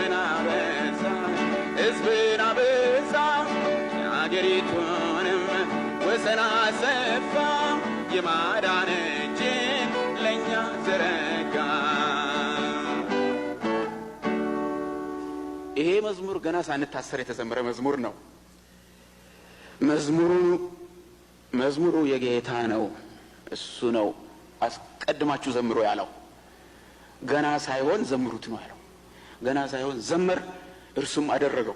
ሕዝብን አበዛ፣ ሕዝብን አበዛ፣ የአገሪቱንም ወሰን አሰፋ፣ የማዳን እጅን ለእኛ ዘረጋ። ይሄ መዝሙር ገና ሳንታሰር የተዘመረ መዝሙር ነው። መዝሙሩ የጌታ ነው። እሱ ነው አስቀድማችሁ ዘምሩ ያለው። ገና ሳይሆን ዘምሩት ነው ያለው። ገና ሳይሆን ዘመር፣ እርሱም አደረገው።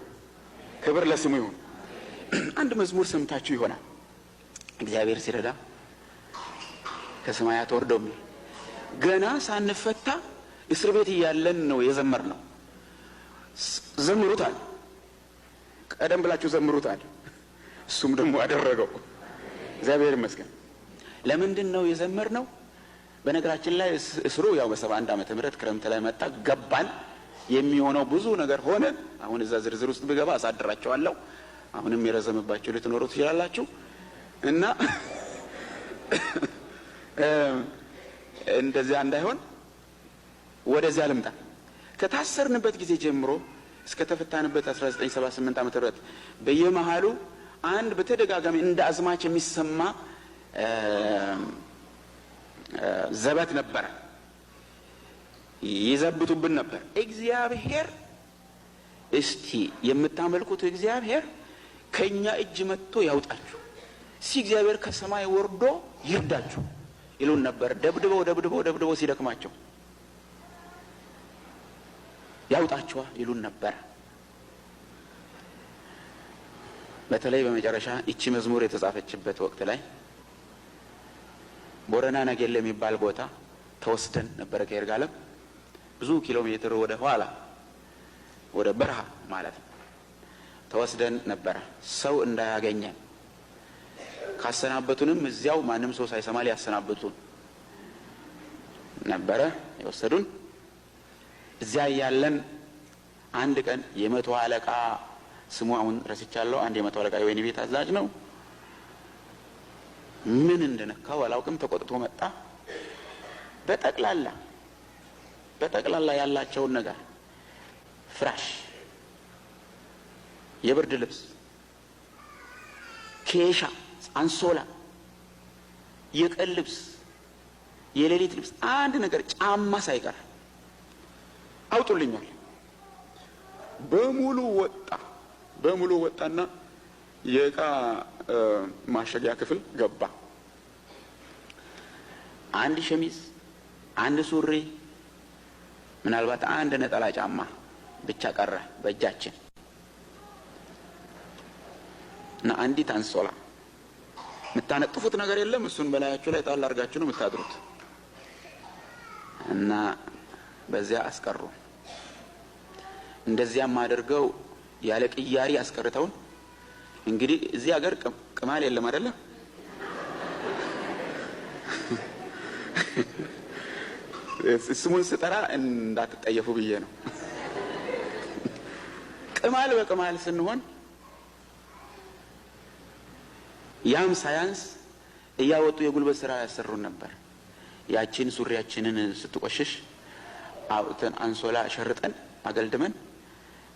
ክብር ለስሙ ይሁን። አንድ መዝሙር ሰምታችሁ ይሆናል። እግዚአብሔር ሲረዳ ከሰማያት ወርዶ የሚል ገና ሳንፈታ እስር ቤት እያለን ነው የዘመርነው። ዘምሩታል፣ ቀደም ብላችሁ ዘምሩታል። እሱም ደግሞ አደረገው። እግዚአብሔር ይመስገን። ለምንድን ነው የዘመርነው? በነገራችን ላይ እስሩ ያው በ71 ዓመተ ምህረት ክረምት ላይ መጣ፣ ገባን። የሚሆነው ብዙ ነገር ሆነ። አሁን እዛ ዝርዝር ውስጥ ብገባ አሳድራቸዋለሁ። አሁንም የረዘመባችሁ ልትኖሩ ትችላላችሁ። እና እንደዚያ እንዳይሆን ወደዚያ ልምጣ። ከታሰርንበት ጊዜ ጀምሮ እስከ ተፈታንበት 1978 ዓመተ ምህረት በየመሃሉ አንድ በተደጋጋሚ እንደ አዝማች የሚሰማ ዘበት ነበረ። ይዘብቱብን ነበር። እግዚአብሔር እስቲ የምታመልኩት እግዚአብሔር ከኛ እጅ መጥቶ ያውጣችሁ፣ እስቲ እግዚአብሔር ከሰማይ ወርዶ ይርዳችሁ ይሉን ነበር። ደብድበው ደብድበው ደብድበው ሲደክማቸው ያውጣችኋ ይሉን ነበር። በተለይ በመጨረሻ ይቺ መዝሙር የተጻፈችበት ወቅት ላይ ቦረና ነገሌ የሚባል ቦታ ተወስደን ነበረ። ከይርጋለም ብዙ ኪሎ ሜትር ወደ ኋላ ወደ በረሃ ማለት ነው ተወስደን ነበረ። ሰው እንዳያገኘን ካሰናበቱንም እዚያው ማንም ሰው ሳይሰማ ሊያሰናብቱን ነበረ የወሰዱን። እዚያ ያለን አንድ ቀን የመቶ አለቃ ስሙ አሁን ረስቻለሁ። አንድ የመቶ አለቃ የወህኒ ቤት አዛዥ ነው። ምን እንደነካው አላውቅም። ተቆጥቶ መጣ። በጠቅላላ ያላቸውን ነገር ፍራሽ፣ የብርድ ልብስ፣ ኬሻ፣ አንሶላ፣ የቀን ልብስ፣ የሌሊት ልብስ፣ አንድ ነገር ጫማ ሳይቀር አውጡልኛል። በሙሉ ወጣ። በሙሉ ወጣና የእቃ ማሸጊያ ክፍል ገባ። አንድ ሸሚዝ፣ አንድ ሱሪ፣ ምናልባት አንድ ነጠላ ጫማ ብቻ ቀረ በእጃችን እና አንዲት አንሶላ። የምታነጥፉት ነገር የለም። እሱን በላያችሁ ላይ ጣል አድርጋችሁ ነው የምታድሩት። እና በዚያ አስቀሩ። እንደዚያም አድርገው ያለ ቅያሪ አስቀርተውን። እንግዲህ እዚህ ሀገር ቅማል የለም አይደለም? ስሙን ስጠራ እንዳትጠየፉ ብዬ ነው። ቅማል በቅማል ስንሆን ያም ሳያንስ እያወጡ የጉልበት ስራ ያሰሩን ነበር። ያቺን ሱሪያችንን ስትቆሽሽ አውጥተን አንሶላ ሸርጠን አገልድመን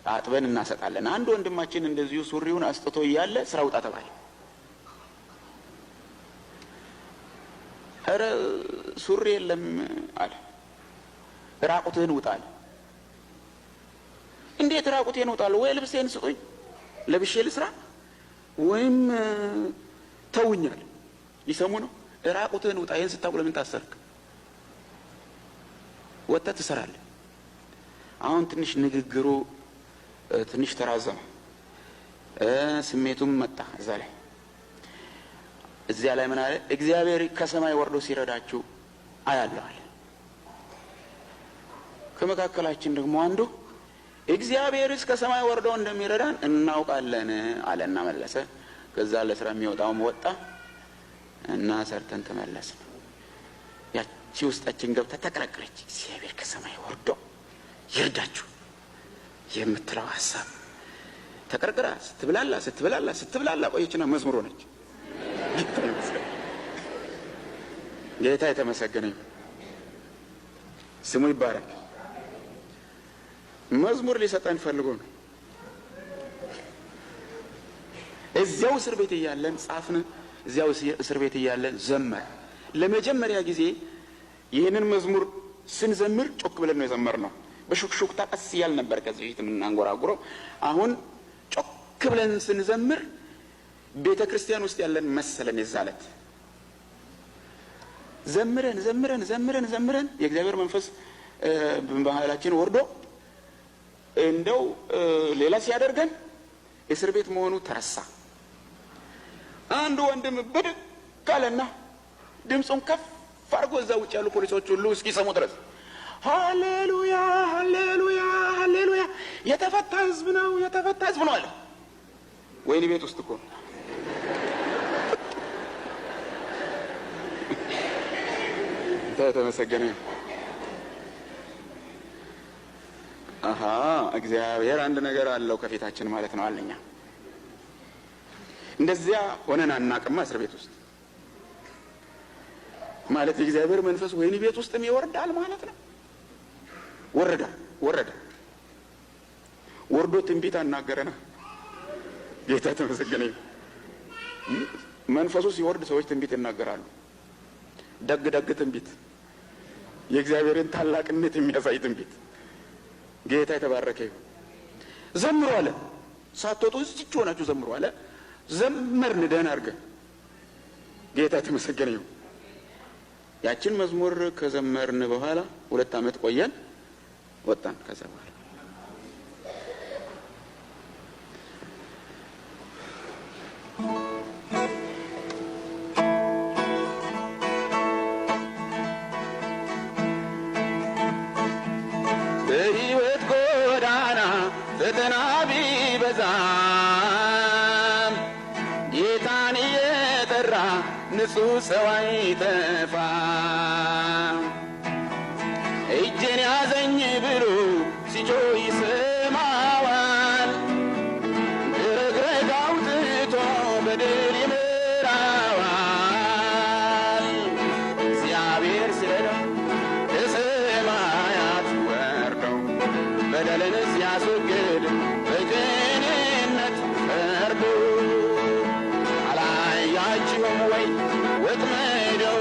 አጥበን እናሰጣለን። አንድ ወንድማችን እንደዚሁ ሱሪውን አስጥቶ እያለ ስራ ውጣ ተባለ። ኧረ ሱሪ የለም አለ። ራቁትህን ውጣ አለ። እንዴት ራቁቴን እወጣለሁ? ወይ ልብሴን ስጡኝ ለብሼ ልስራ፣ ወይም ተውኛል። ሊሰሙ ነው። ራቁትህን ውጣ። ይህን ስታውቅ ለምን ታሰርክ? ወጥተህ ትሰራለህ። አሁን ትንሽ ንግግሩ ትንሽ ተራዘመ፣ ስሜቱም መጣ እዛ ላይ። እዚያ ላይ ምን አለ? እግዚአብሔር ከሰማይ ወርዶ ሲረዳችሁ አያለሁ አለ። ከመካከላችን ደግሞ አንዱ እግዚአብሔርስ ከሰማይ ወርዶ እንደሚረዳን እናውቃለን አለና መለሰ። ከዛ ለስራ የሚወጣውም ወጣ እና ሰርተን ተመለስን። ያቺ ውስጣችን ገብታ ተቀረቀረች። እግዚአብሔር ከሰማይ ወርዶ ይርዳችሁ የምትለው ሀሳብ ተቀርቅራ ስትብላላ ስትብላላ ስትብላላ ቆየችና መዝሙር ሆነች። ጌታ የተመሰገነ ይሁን፣ ስሙ ይባረክ። መዝሙር ሊሰጠን ፈልጎ ነው። እዚያው እስር ቤት እያለን ጻፍን። እዚያው እስር ቤት እያለን ዘመር። ለመጀመሪያ ጊዜ ይህንን መዝሙር ስንዘምር ጮክ ብለን ነው የዘመርነው። በሹክሹክታ ቀስ እያልን ነበር ከዚህ በፊት የምናንጎራጉረው። አሁን ጮክ ብለን ስንዘምር ቤተ ክርስቲያን ውስጥ ያለን መሰለን። የዛለት ዘምረን ዘምረን ዘምረን ዘምረን የእግዚአብሔር መንፈስ በመሃላችን ወርዶ እንደው ሌላ ሲያደርገን እስር ቤት መሆኑ ተረሳ። አንዱ ወንድም ብድግ አለና ድምፁን ከፍ አድርጎ እዛ ውጭ ያሉ ፖሊሶች ሁሉ እስኪሰሙ ድረስ ሃሌሉያ ሃሌሉያ ሃሌሉያ፣ የተፈታ ሕዝብ ነው፣ የተፈታ ሕዝብ ነው አለ። ወህኒ ቤት ውስጥ እኮ ተመሰገነ። አሀ እግዚአብሔር አንድ ነገር አለው ከፊታችን ማለት ነው አለኛ። እንደዚያ ሆነን አናቅማ እስር ቤት ውስጥ ማለት የእግዚአብሔር መንፈስ ወህኒ ቤት ውስጥም ይወርዳል ማለት ነው። ወረዳ ወረደ ወርዶ ትንቢት አናገረና ጌታ ተመሰገነ። መንፈሱ ሲወርድ ሰዎች ትንቢት ይናገራሉ። ደግ ደግ ትንቢት፣ የእግዚአብሔርን ታላቅነት የሚያሳይ ትንቢት። ጌታ የተባረከ ይሁን። ዘምሩ አለ። ሳትወጡ እዚች ሆናችሁ ዘምሩ አለ። ዘመርን ደህና አድርገን። ጌታ የተመሰገነ ይሁን። ያችን መዝሙር ከዘመርን በኋላ 2 ዓመት ቆየን፣ ወጣን። ከዛ በኋላ በሕይወት ጎዳና ፈተና ቢበዛም ጌታን እየጠራ ንጹሕ ሰው አይጠፋም። እጄን ያዘኝ ብሎ ሲጮህ ይሰማዋል። ረግረግ አውጥቶ በድል ይመራዋል። እግዚአብሔር ሲረዳው ከሰማያት ወርዶ በደልን ሲያስወግድ በቅንነት ፈርዶ። አላያችሁም ወይ ወጥመደው